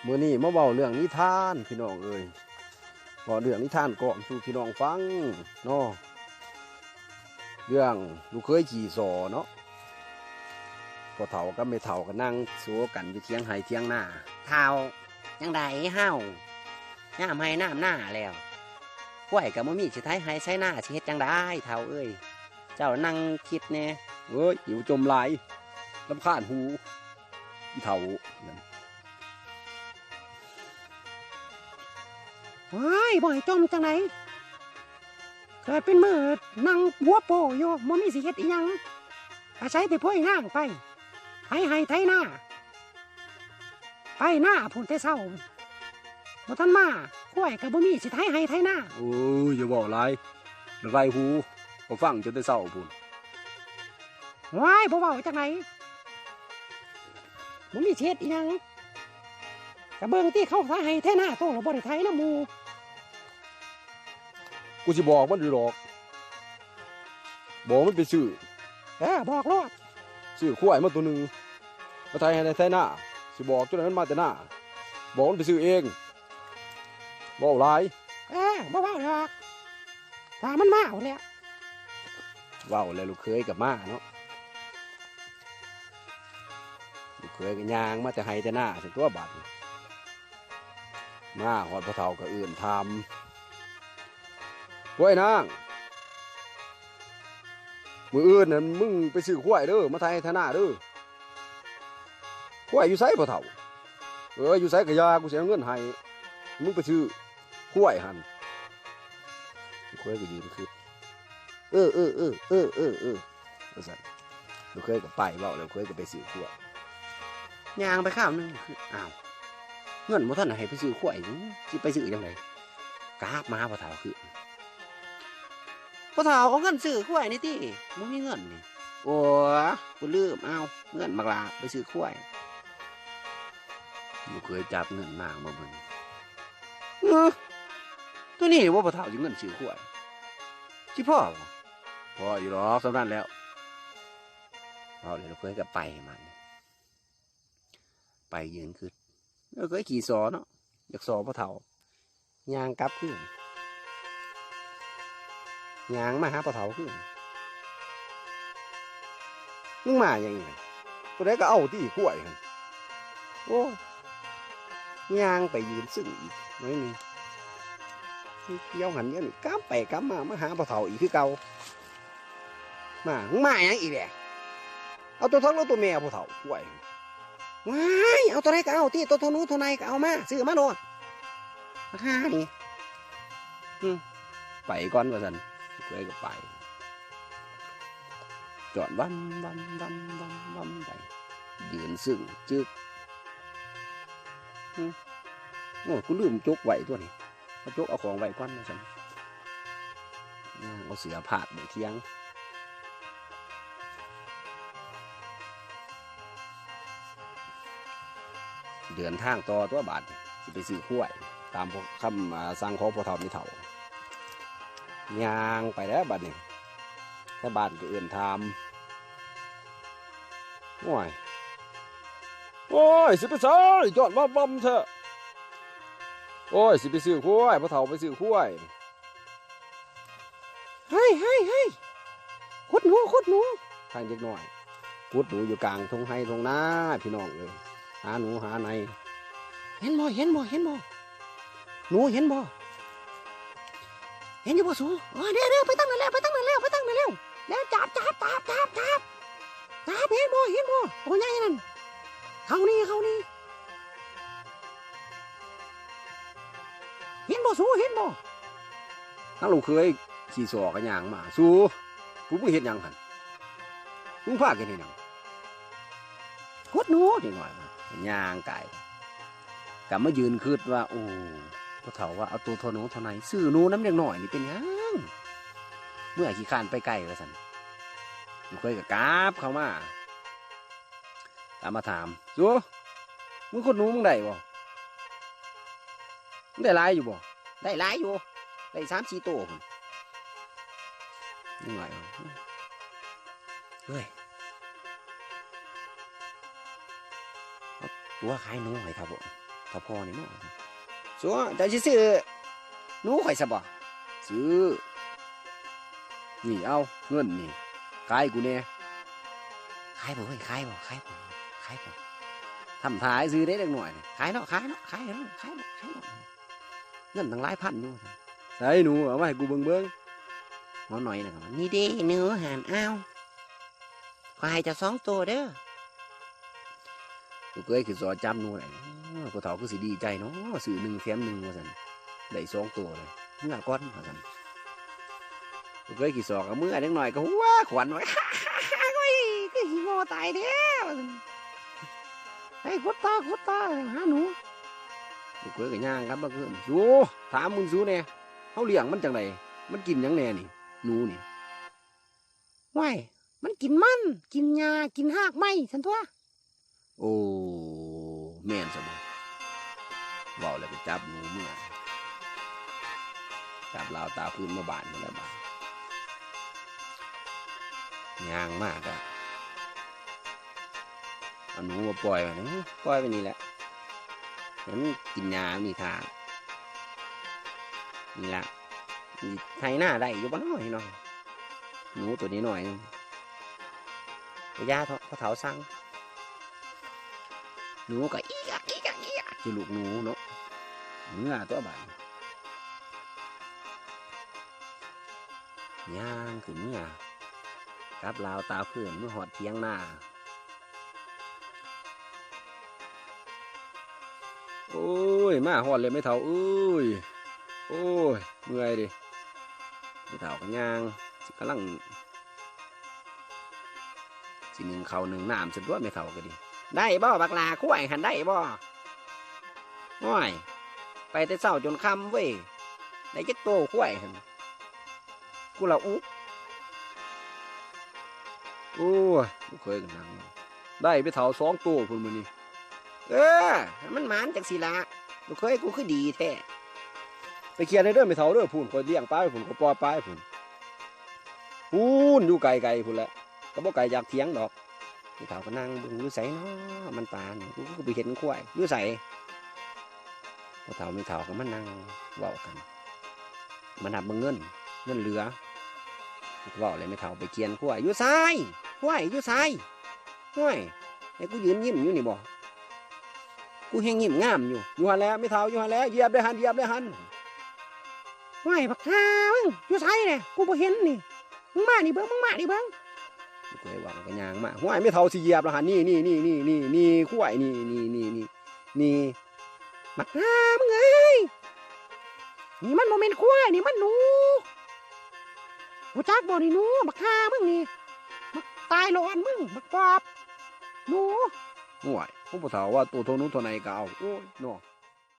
ມື້ນີ້ມາເວົ້າເລື່ອງນິທານພີ່ນ້ອງເອີຍ, ເວົ້າເລື່ອງນິທານກ່ອນສູ່ພີ່ນ້ອງຟັງເນາະ, ເລື່ອງລູກເຂີຍຂີ້ສໍ້ເນາະ. ພໍ່ເຖົ້າກັບແມ່ເຖົ້າກໍນັ່ງໂສກັນຢູ່ຖຽງໄຮ່ຖຽງນາ. ເຖົ້າ, ຈັ່ງໃດເຮົາ? ຍາມໄຮ່ຍາມນາແລ້ວ, ຄວາຍກໍບໍ່ມີ ຊິໄຖໄຮ່ໄຖນາ ຊິເຮັດຈັ່ງໃດເຖົ້າເອີຍ? ເຈົ້ານັ່ງຄິດແດ່. ເອີຍ ຢ່າຈົ່ມຫຼາຍ, ລຳຄານຫູອີເຖົ້າ. ໂອ້ຍ ບໍ່ໃຫ້ຈົ່ມຈັ່ງໃດ, ເກີດເປັນມື້ນັ່ງຫົວໂປ້ຢູ່ ບໍ່ມີຊິເຮັດອີ່ຫຍັງ, ອາໄສແຕ່ຜົວອີນາງໄປ ໄຖໄຮ່ໄຖນາ. ໄປນາພຸ້ນແຕ່ເຊົ້າ ບໍ່ທັນມາ, ຄວາຍກໍບໍ່ມີ ຊິໄຖໄຮ່ໄຖນາ. ໂອ້ຍ ຢ່າເວົ້າຫຼາຍ, ລະໄລຫູ, ກໍຟັງຈົນແຕ່ເຊົ້າພຸ້ນ. ໂອ້ຍ ບໍ່ເວົ້າຈັ່ງໃດ, ບໍ່ມີຊິເຮັດອີ່ຫຍັງ, ກໍເບິ່ງຕິ ເຂົາໄຖໄຮ່ໄຖນາ ໂຕລະບໍ່ໄດ້ໄຖນຳໝູ່. ກູຊິບອກມັນຢູ່ດອກ, ບອກມັນໄປຊື້. ເອີ ບອກໂລດ. ຊື້ຄວາຍມາໂຕໜຶ່ງ ມາໄຖໄຮ່ໄຖນາ, ຊິບອກຈົນໃຫ້ມັນມາແຕ່ນາ, ບອກມັນໄປຊື້ເອງ. ເວົ້າຫຼາຍ. ເອີ ບໍ່ເວົ້າດອກ, ຖ້າມັນມາພຸ້ນແຫຼະ. ເວົ້າແລ້ວລູກເຂີຍກໍມາເນາະ, ລູກເຂີຍກໍຍ່າງມາແຕ່ໄຮ່ແຕ່ນາຊັ້ນຕົວະ. ບາດນີ້ມາຮອດພໍ່ເຖົ້າກໍເອີ້ນຖາມ, ໂອ້ຍນາງ, ມື້ອື່ນນັ້ນມຶງໄປຊື້ຄວາຍເດີ, ມາໄຖໄຮ່ໄຖນາເດີ. ຄວາຍຢູ່ໃສພໍ່ເຖົ້າ? ເອີ ຢູ່ໃສກໍຢ່າ, ກູຊິເອົາເງິນໃຫ້, ມຶງໄປຊື້ຄວາຍຫັ້ນ. ຄວາຍກໍຢືນຄຶດ, ເອີ ເອີ ວ່າຊັ້ນ. ລູກເຂີຍກໍໄປ, ເວົ້າແລ້ວລູກເຂີຍກໍໄປຊື້ຄວາຍ. ຍ່າງໄປຄາວໜຶ່ງ, ອ້າວ ເງິນບໍ່ທັນໃຫ້ໄປຊື້ຄວາຍ, ຊິໄປຊື້ຈັ່ງໃດ? ກາບມາຫາພໍ່ເຖົ້າຄືນ. ພໍ່ເຖົ້າ ເອົາເງິນຊື້ຄວາຍແດ່ຕິ, ບໍ່ມີເງິນນີ້. ໂອ້ຍ ກູລືມ, ເອົາເງິນບັກຫຼ້າໄປຊື້ຄວາຍ. ລູກເຂີຍຈັບເງິນມາມາເບິ່ງ, ເອີ ໂຕນີ້ບໍ່ ພໍ່ເຖົ້າ ຊິເງິນຊື້ຄວາຍ, ຊິພໍບໍ່? ພໍຢູ່ດອກ ສ່ຳນັ້ນແລ້ວ. ເວົ້າແລ້ວລູກເຂີຍກໍໄປມານີ້. ໄປຢືນຄຶດ, ເອີ ເຄີຍຂີ້ສໍ້ເນາະ, ຢາກສໍ້ພໍ່ເຖົ້າ, ຍ່າງກັບຄືນ, ຍ່າງມາຫາພໍ່ເຖົ້າຄືນ. ມຶງມາຫຍັງອີກ? ໂຕໃດກໍເອົາຕິ ຄວາຍຫັ້ນ. ໂອ້ຍ ຍ່າງໄປຢືນຊຶ້ງອີກໜ້ອຍໜຶ່ງ, ດຽວຫັ້ນດຽວນີ້ ກັບໄປກັບມາ ມາຫາພໍ່ເຖົ້າອີກຄືເກົ່າ. ມາ ມຶງມາຫຍັງອີກແຫຼະ? ເອົາໂຕເຖົ້າຫຼືໂຕແມ່ ພໍ່ເຖົ້າ ຄວາຍ. ວ້າຍ ເອົາໂຕໃດກໍເອົາຕິ, ໂຕເທົ່າໜູເທົ່າໃນກໍເອົາມາ, ຊື້ມາໂລດ, ບັກຫ່ານີ້. ອືມ ໄປກ່ອນ ວ່າຊັ້ນ. ເຄີຍກໍໄປ ຈອດວັ່ນ ວັ່ນ ວັ່ນ ວັ່ນ ວັ່ນໄປ, ຢືນຊຶ້ງຈຶກ. ອືມ ໂອ້ ກູລືມຈົກໄວ້ຕົວນີ້. ເອົາຈົກເອົາຂອງໄວ້ກ່ອນ ວ່າຊັ້ນ. ຍ່າງເອົາເສື້ອພາດໄວ້ທຽງ. ເດີນທາງຕໍ່ຕົວະບາດນີ້, ຊິໄປຊື້ຄວາຍ ຕາມຄຳ ອ່າ ສັ່ງຂອງພໍ່ເຖົ້າແມ່ເຖົ້າ. ຍ່າງໄປແລ້ວບາດນີ້, ຊາວບ້ານກໍເອີ້ນຖາມ. ໂອ້ຍ ໂອ້ຍ ຊິໄປໃສ? ຈອດມາບຳແທ້. ໂອ້ຍ ຊິໄປຊື້ຄວາຍ, ພໍ່ເຖົ້າໄປຊື້ຄວາຍ. ເຮີ້ຍ ເຮີ້ຍ ເຮີ້ຍ ຂຸດໜູ ຂຸດໜູ. ທາງເດັກນ້ອຍຂຸດໜູຢູ່ກາງທົ່ງໄຮ່ທົ່ງນາ ພີ່ນ້ອງເອີຍ, ຫາໜູຫາໃນ. ເຫັນບໍ່ ເຫັນບໍ່ ເຫັນບໍ່? ໜູເຫັນບໍ່? ເຫັນຢູ່ບໍ່ສູ? ເອີ ເດ້ ເດ້ ໄປທາງນັ້ນແລ້ວ ໄປທາງນັ້ນແລ້ວ ໄປທາງນັ້ນແລ້ວ. ແລ້ວຈັບ ຈັບ ຈັບ ຈັບ ຈັບ ຈັບ. ເຫັນບໍ່ ເຫັນບໍ່? ໂຕໃຫຍ່ນັ້ນ. ເຂົ້ານີ້ ເຂົ້ານີ້. ເຫັນບໍ່ສູ ເຫັນບໍ່? ທາງລູກເຂີຍຂີ້ສໍ້ກໍຍ່າງມາ. ສູ ພວກມຶງເຮັດຫຍັງຫັ້ນ? ມຶງພາກັນເຮັດຫຍັງ? ຂຸດໜູ. ເດັກນ້ອຍມັນຍ່າງກາຍ ກໍມາຢືນຄຶດວ່າ ໂອ້ ພໍ່ເຖົ້າວ່າເອົາໂຕເທົ່າໜູເທົ່າໃນ, ຊື້ໜູນຳເດັກນ້ອຍນີ້ເປັນຫຍັງ? ເມື່ອຍຂີ້ຄ້ານໄປໄກ ວ່າຊັ້ນ. ລູກເຂີຍກໍກັບເຂົ້າມາ ຕາມມາຖາມ, ສູ ມຶງຂຸດໜູມຶງໄດ້ບໍ່? ມັນໄດ້ຫຼາຍຢູ່ບໍ່? ໄດ້ຫຼາຍຢູ່, ໄດ້ສາມສີ່ໂຕພຸ້ນ. ເດັກນ້ອຍ ເອີຍ ເອົາຕົວະຂາຍໜູໃຫ້ເຖົ້າບໍ່? ເຖົ້າພໍ່ນີ້ເນາະ. ສັວ ເຈົ້າຊິຊື້ໜູຂ້ອຍຊະບໍ່? ຊື້. ນີ້ ເອົາເງິນນີ້ ຂາຍໃຫ້ກູແດ່. ຂາຍບໍ່ເວີ້ຍ ຂາຍບໍ່ ຂາຍບໍ່ ຂາຍບໍ່. ທຳທ່າຊື່ເດ້ເດັກນ້ອຍນີ້. ຂາຍເນາະ ຂາຍເນາະ ຂາຍເນາະ ຂາຍເນາະ ຂາຍເນາະ. ເງິນຕັ້ງຫຼາຍພັນຢູ່. ໃສໜູ ເອົາມາໃຫ້ກູເບິ່ງເບິ່ງ. ໝໍນ້ອຍນະ ນີ້ເດ້ໜູຫັ້ນ ເອົາ ຂ້ອຍໃຫ້ເຈົ້າສອງໂຕເດີ. ລູກເອີຍ ຄືສອດຈັບໜູໄດ້ ເອີ ພໍ່ເຖົ້າຄືຊິດີໃຈເນາະ ຊື້ໜຶ່ງແຖມໜຶ່ງວ່າຊັ້ນ ໄດ້ສອງໂຕເລີຍ ເມືອກ່ອນວ່າຊັ້ນ. ລູກເອີຍ ຂີ້ສອກ ເອົາເມືອ ເດັກນ້ອຍກໍຫົວຂວັນວ່າ ໂອ້ຍ ຄືຂີ້ໂງ່ຕາຍແທ້ວ່າຊັ້ນ. ໄປຂຸດຕໍ່ ຂຸດຕໍ່ ຫາໜູ. ລູກເອີຍກໍຍ່າງກັບມາຄືນ ສູ ຖາມມຶງສູແດ່ ເຮົາລ້ຽງມັນຈັ່ງໃດ ມັນກິນຫຍັງແດ່ນີ້ ໜູນີ້? ຫ້ວຍ ມັນກິນມັນ ກິນຫຍ້າ ກິນຮາກໄມ້ຊັ້ນຕົວະ. ໂອ້ ແມ່ນຊະບໍ? ເວົ້າແລ້ວກໍຈັບໜູເມືອ ຈັບລາວຕາວຄືນມາບ້ານພຸ້ນແຫຼະບາດ. ຍ່າງມາກະ ເອົາໜູມາປ່ອຍໄວ້ນີ້ ປ່ອຍໄວ້ນີ້ແຫຼະ ໃຫ້ມັນກິນຫຍ້ານີ້ຖ້າ ນີ້ລະ ໄຖນາໄດ້ຢູ່ບໍ່ເນາະ ເນາະ ໜູໂຕນ້ອຍໆ ກໍຢ່າເຖາະ ພໍ່ເຖົ້າສັ່ງ. ໜູກໍອີກະ ອີກະ ອີກະ ຄືລູກໜູເນາະ ເມືອຕົວະບາດນີ້. ຍ່າງຂຶ້ນເມືອ ກັບລາວຕາວຄືນມາຮອດຖຽງນາ. ໂອ້ຍ ມາຮອດແລ້ວແມ່ເຖົ້າເອີຍ ໂອ້ຍ ເມື່ອຍເດ້. ແມ່ເຖົ້າກໍຍ່າງ ຊິກຳລັງ ຊິໜຶ້ງເຂົ້າໜຶ້ງນ້ຳຊັ້ນຕົວະ ແມ່ເຖົ້າກໍດີ. ໄດ້ບໍ່ບັກຫຼ້າ ຄວາຍຫັ້ນໄດ້ບໍ່? ໂອ້ຍ ໄປແຕ່ເຊົ້າຈົນຄ່ຳເວີ້ຍ ໄດ້ຈັກໂຕຄວາຍຫັ້ນ? ກູລະອຸກ. ໂອ້ຍ ລູກເຂີຍກໍນັ່ງ ໄດ້ແມ່ເຖົ້າສອງໂຕພຸ້ນມື້ນີ້. ເອີ ໃຫ້ມັນໝານຈັ່ງຊີ້ລະ ລູກເຂີຍກູຄືດີແທ້. ໄປເຄຍນແດ່ເດີແມ່ເຖົ້າເດີ ພຸ້ນ ຂ້ອຍລ້ຽງປາໄວ້ພຸ້ນ ຂ້ອຍປ່ອຍປາໄວ້ພຸ້ນ ພຸ້ນ ຢູ່ໄກໆພຸ້ນແຫຼະ ກໍບໍ່ໄກຈາກຖຽງດອກ. ແມ່ເຖົ້າກໍນັ່ງເບິ່ງ ຢູ່ໃສເນາະ ມັນປານີ້ ກູຄືບໍ່ເຫັນຄວາຍ ຢູ່ໃສ? ພໍ່ເຖົ້າແມ່ເຖົ້າກໍມານັ່ງເວົ້າກັນ ມານັບເບິ່ງເງິນ ເງິນເຫຼືອ. ເວົ້າແລ້ວແມ່ເຖົ້າໄປກຽນຄວາຍ ຢູ່ໃສ? ຄວາຍຢູ່ໃສ? ຫ້ວຍ ໃຫ້ກູຢືນຍິ້ມຢູ່ນີ້ບໍ? ກູແຮ່ງຍິ້ມງາມຢູ່. ຢູ່ຫັ້ນແຫຼະແມ່ເຖົ້າ ຢູ່ຫັ້ນແຫຼະ ຢຽບໄດ້ຫັ້ນ ຢຽບໄດ້ຫັ້ນ. ຫ້ວຍ ບັກຫ່າມຶງ ຢູ່ໃສແດ່? ກູບໍ່ເຫັນນີ້. ມຶງມານີ້ເບິ່ງ ມຶງມານີ້ເບິ່ງ. ຂ້ອຍເວົ້າແລ້ວກໍຍ່າງມາ. ຫ້ວຍ ແມ່ເຖົ້າຊິຢຽບແລ້ວຫັ້ນ ນີ້ ນີ້ ຄວາຍ ນີ້ ນີ້ ນີ້ ນີ້ ບັກຫ່າມຶງເອີຍ ນີ້ມັນບໍ່ແມ່ນຄວາຍ ນີ້ມັນໜູ. ຮູ້ຈັກບໍ່ນີ້ໜູ? ບັກຫ່າມຶງນີ້ ບັກຕາຍຫຼອນມຶງ ບັກປອບ ໜູ. ໂອ້ຍ ຜູ້ເຖົ້າວ່າໂຕເທົ່າໜູເທົ່າໃດກໍເອົາ ໂອ້ຍເນາະ.